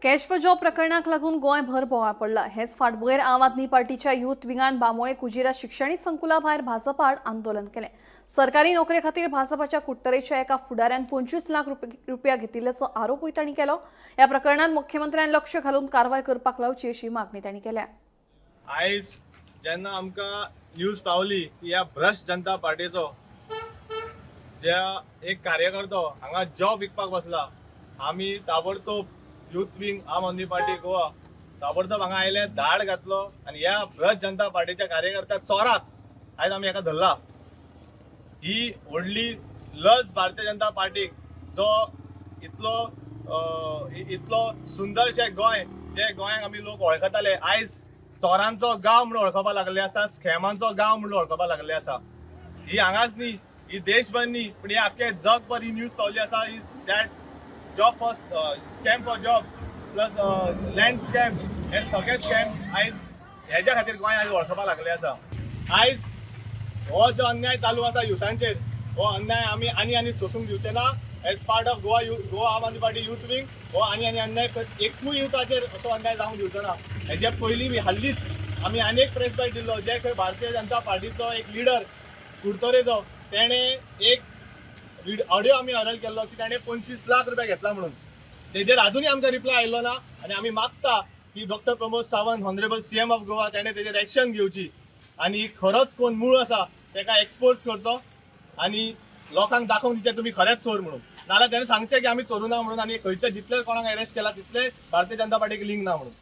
Cash for job प्रकरणाक लागून गोंयभर बोवाळ पडला. हेच फाटभुंयेर आम आदमी पार्टीच्या युथ विंगान बांबोळे कुजिरा शिक्षणीक संकुला भायर भाजप आड आंदोलन केलें. सरकारी नोकरे खातीर भाजपाच्या कुडटरेच्या एका फुडाऱ्यान 25 लाख रुपया घेतिल्ल्याचो आरोपूय तांणी केलो. ह्या प्रकरणात मुख्यमंत्र्यान लक्ष घालून कारवाय करपाक लावची अशी मागणी तांणी केल्या. आयज जेन्ना आमकां न्यूज पावली की ह्या भ्रश्ट जनता पार्टीचो ज्या एक कार्यकर्तो हांगा जॉब विकपाक बसला, आमी ताबडतोब युथ विंग आम आदमी पार्टी गोवा ताबडतोब हांगा आयले, धाड घातलो आनी ह्या भ्रश्ट जनता पार्टीच्या कार्यकर्त्या चोराक आयज आमी हाका धरला. ही व्हडली लज भारतीय जनता पार्टीक, जो इतलो सुंदरशें गोंय, जे गोंयाक आमी लोक वळखताले, आयज चोरांचो गांव म्हणून वळखपाक लागले आसा, स्कॅमांचो गांव म्हणून वळखपाक लागले आसा. ही हांगाच न्ही, ही देशभर न्ही, पूण ही आख्खे जगभर ही न्यूज पावली आसा, ही that job for scam for jobs plus land scam, हे सगळे स्कॅम आयज हेज्या खातीर गोंय आयज वळखपाक लागले आसा. आयज हो जो अन्याय चालू आसा युथांचेर, हो अन्याय आमी आनी आनी सोसूंक दिवचे ना. As part of Goa Aam Aadmi party youth wing, हो आनी आनी अन्याय एकूय युथाचेर असो अन्याय जावंक दिवचो ना. हेजे पयलीं बी हाल्लीच आमी आनी एक प्रेस बायट दिल्लो, जे खंय भारतीय जनता पार्टीचो एक लिडर कुडतरेचो, तेणें एक ऑडियो आमी व्हायरल केल्लो की ताणें 25 लाख रुपया घेतला म्हणून. तेजेर अजुनूय आमकां रिप्लाय आयलो ना आनी आमी मागता की doctor Pramod Sawant, honourable CM of Goa, ताणें तेजेर एक्शन घेवची आनी खरोच कोण मूळ आसा तेका एक्सपोज करचो आनी लोकांक दाखोवन दिचें तुमी खरेंच चोर म्हणून. नाजाल्यार तेणें सांगचें की आमी चोरूं ना म्हणून आनी खंयच्या जितले कोणाक अरेस्ट केला तितले भारतीय जनता पार्टीक लिंक ना म्हणून.